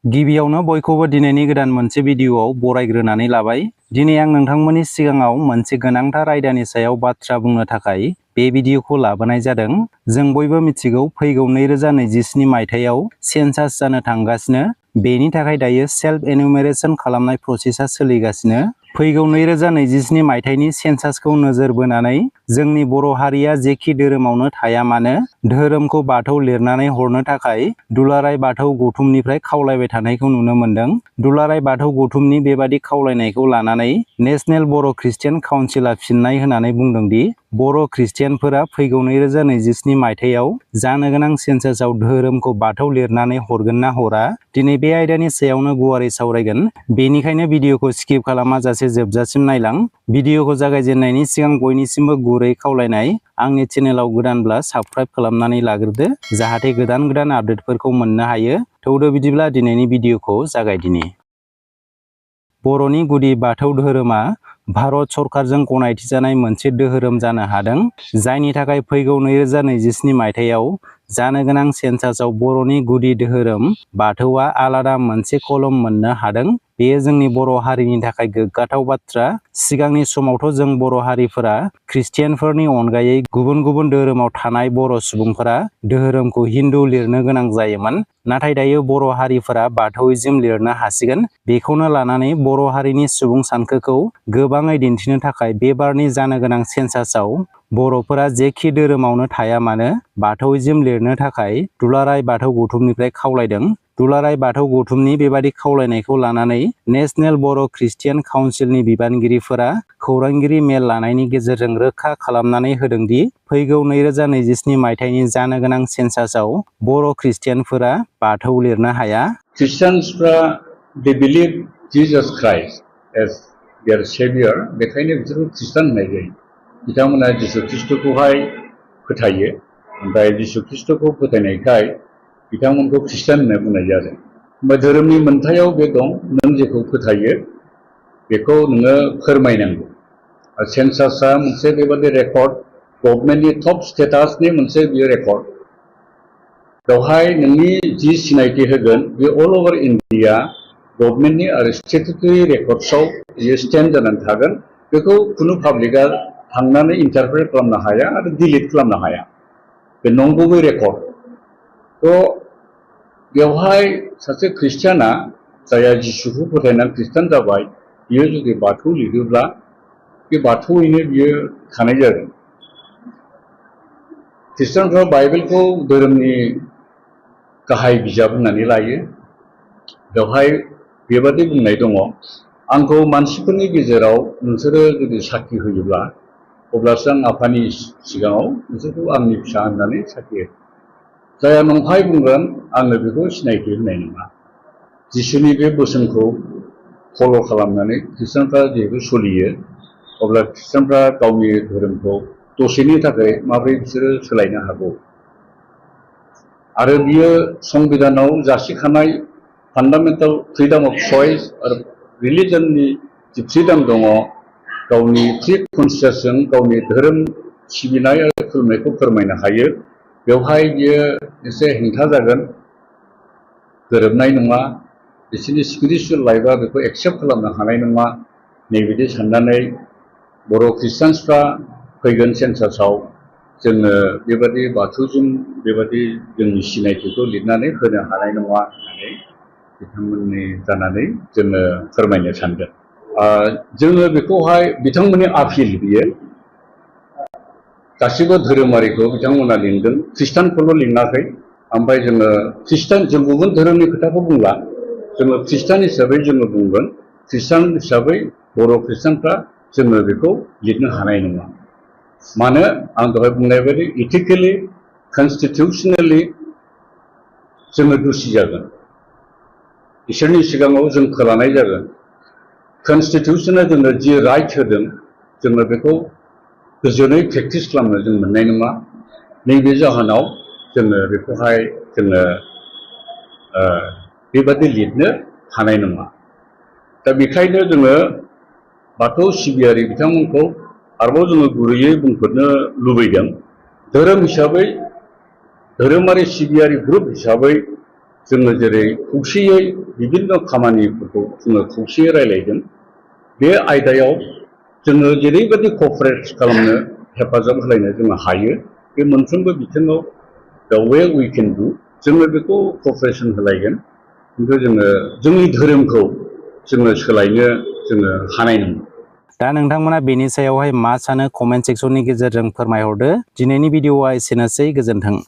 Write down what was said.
गिबियावनो बयखौबो दिनैनि गोदान मोनसे भिडिअआव बरायग्रोनानै लाबाय। दिनै आं नोंथांमोननि सिगाङाव मोनसे गोनांथार आयदानि सायाव बाथ्रा बुंनो थाखाय बे भिडिअखौ लाबोनाय जादों। जों बयबो मिथिगौ फैगौ 2027 मायथाइयाव सेन्सास जानो थांगासिनो। बेनि थाखाय दायो सेल्फ एनुमेरेसन खालामनाय प्रसेसा सोलिगासिनो। फैगौ 2027 मायथाइनि सेन्सासखौ नोजोर बोनानै जोंनि बर' हारिया जेखि धोरोमावनो थाया मानो धोरोमखौ बाथौ लिरनानै हरनो थाखाय दुलाराय बाथौ गौथुमनिफ्राय खावलायबाय थानायखौ नुनो मोनदों। दुलाराय बाथौ गौथुमनि बेबादि खावलायनायखौ लानानै नेशनेल बर' ख्रिस्टियान काउन्सिलआ फिननाय होनानै बुंदों दि बर' ख्रिस्टियानफोरा फैगौ 2027 मायथाइयाव जानो गोनां सेन्सासआव धोरोमखौ बाथौ लिरनानै हरगोन ना हरा। दिनै बे आयदानि सायावनो गुवारै सावरायगोन। बेनिखायनो भिडिअखौ स्किप खालामाजासे जोबजासिम नायलां। भिडिअखौ जागायजेननायनि सिगां बयनिसिमबो गुरै खावलायनाय, आंनि चेनेलाव गोदानब्ला साबस्क्राइब खालामनानै लाग्रोदो जाहाथे गोदान आपडेटफोरखौ मोननो हायो। थौदो बिदिब्ला दिनैनि भिडिअखौ जागायदिनि। बर'नि गुदि बाथौ धोरोमा भारत सरकारजों गनायथि जानाय मोनसे धोरोम जानो हादों, जायनि थाखाय फैगौ 2027 मायथाइयाव जानो गोनां सेन्सासआव बर'नि गुदि धोरोम बाथौआ आलादा मोनसे कलम मोननो हादों। बेयो जोंनि बर' हारिनि थाखाय गोग्गाथाव बाथ्रा। सिगांनि समावथ' जों बर' हारिफोरा ख्रिस्टियानफोरनि अनगायै गुबुन धोरोमाव थानाय बर' सुबुंफोरा धोरोमखौ हिन्दु लिरनो गोनां जायोमोन। नाथाय दायो बर' हारिफोरा बाथौइज्म लिरनो हासिगोन। बेखौनो लानानै बर' हारिनि सुबुं सानखोखौ गोबाङै दिन्थिनो थाखाय बे बारनि जानो गोनां सेन्सासआव बर'फोरा जेखि धोरोमावनो थाया मानो बाथौइज्म लिरनो थाखाय दुलाराय बाथौ गौथुमनिफ्राय खावलायदों। दुलाराय बाथौ गौथुमनि बेबादि खावलायनायखौ लानानै नेशनेल बर' ख्रिस्टियान काउन्सिलनि बिबानगिरिफोरा खौरांगिरि मेल लानायनि गेजेरजों रोखा खालामनानै होदों दि फैगौ 2027 मायथाइनि जानो गोनां सेन्सासआव बर' ख्रिस्टियानफोरा बाथौ लिरनो हाया। ख्रिस्टियानसफ्रा they believe Jesus Christ as their savior, बेखायनो बिसोरखौ ख्रिस्टान होननाय जायो। बिथांमोना जिसु ख्रिस्टखौहाय फोथायो, ओमफ्राय जिसु ख्रिस्टखौ फोथायनायखाय बिथांमोनखौ ख्रिस्टान होनना बुंनाय जादों। ओमफ्राय धोरोमनि मोन्थायाव बे दं, नों जेखौ फोथायो बेखौ नोङो फोरमायनांगौ। सेन्सासआ मोनसे बेबादि रेकर्ड, गभर्नमेन्टनि टप स्टेटासनि मोनसे बियो रेकर्ड। बेवहाय नोंनि जि सिनायथि होगोन बे अल अभार इन्डिया गभर्नमेन्टनि आरो स्टेटुटरि रेकर्डसआव बियो स्टेन्ड जानानै थागोन। बेखौ खुनु पाब्लिकआ थांनानै इन्टारप्रेट खालामनो हाया आरो डिलिट खालामनो हाया। बे नंगुबै रेकर्ड। थ' बेवहाय सासे ख्रिस्टियाना जायहा जिसुखौ फोथायनानै ख्रिस्टान जाबाय, बियो जुदि बाथौ लिरोब्ला बे बाथौयैनो बियो थानाय जागोन। ख्रिस्टानफ्रा बाइबेलखौ धोरोमनि गाहाय बिजाब होननानै लायो। बेवहाय बेबादि बुंनाय दङ, आंखौ मानसिफोरनि गेजेराव नोंसोरो जुदि साखि होयोब्ला अब्लासो आं आफानि सिगाङाव नोंसोरखौ आंनि फिसा होननानै साखि होगोन। जायहा नंखाय बुंगोन आङो बेखौ सिनायथि होनाय नङा। जिसुनि बे बोसोनखौ फल' खालामनानै ख्रिस्टानफ्रा जिहेतु सोलियो, अब्ला ख्रिस्टानफ्रा गावनि धोरोमखौ दसेनि थाखाय माबोरै बिसोरो सोलायनो हागौ। आरो बियो संबिधानाव जासिखानाय फान्डामेन्टेल फ्रिडम अफ चइस आरो रिलिजननि जि फ्रिडम दङ, गावनि फ्रि कनसियासजों गावनि धोरोम सिबिनाय आरो खुलुमनायखौ फोरमायनो हायो। बेवहाय बियो एसे हेंथा जागोन, गोरोबनाय नङा, बिसोरनि स्पिरिचुवेल लाइफआ बेखौ एक्सेप्ट खालामनो हानाय नङा। नैबिदि साननानै बर' ख्रिस्टियानसफ्रा फैगोन सेन्सासआव जोङो बेबादि बाथौजों बेबादि जोंनि सिनायथिखौ लिरनानै होनो हानाय नङा होननानै बिथांमोननि जानानै जोङो फोरमायनो सानदों। जोङो बेखौहाय बिथांमोननि आपिल, बियो गासिबो धोरोमारिखौ बिथांमोना लिंदों, ख्रिस्टानखौल' लिङाखै। ओमफ्राय जोङो ख्रिस्टान, जों गुबुन धोरोमनि खोथाखौ बुंला, जोङो ख्रिस्टान हिसाबै जोङो बुंगोन। ख्रिस्टान हिसाबै बर' ख्रिस्टानफ्रा जोङो बेखौ लिरनो हानाय नङा। मानो, आं दहाय बुंनाय बायदि इथिकेलि कनस्टिटिउसनेलि जोङो दुसि जागोन। इसोरनि सिगाङाव जों खोलानाय जागोन। कनस्टिटिउसना जोंनो जि राइट होदों, जोङो बेखौ गोजोनै प्रेक्टिस खालामनो जों मोननाय नङा। नैबे जाहोनाव जोङो बेखौहाय जोङो बेबादि लिरनो हानाय नङा। दा बेखायनो जोङो बाथौ सिबियारि बिथांमोनखौ आरोबाव जोङो गुरैयै बुंफोरनो लुबैदों, धोरोम हिसाबै, धोरोमारि सिबियारि ग्रुप हिसाबै जोङो जेरै खौसेयै बिभिन्न खामानिफोरखौ जोङो खौसेयै रायलायदों बे आयदायाव जोङो जेरैबायदि क'पारेट खालामनो हेफाजाब होलायनो जोङो हायो बे मोनफ्रोमबो बिथिङाव दा वे वी केन डु जोङो बेखौ क'पारेसन होलायगोन खिन्थु जोङो जोंनि धोरोमखौ जोङो सोलायनो जोङो हानाय नङा। दा नोंथांमोना बेनि सायावहाय मा सानो कमेन्ट सेक्सननि गेजेरजों फोरमायहरदो। दिनैनि भिडिअआ एसेनोसै, गोजोन्थों।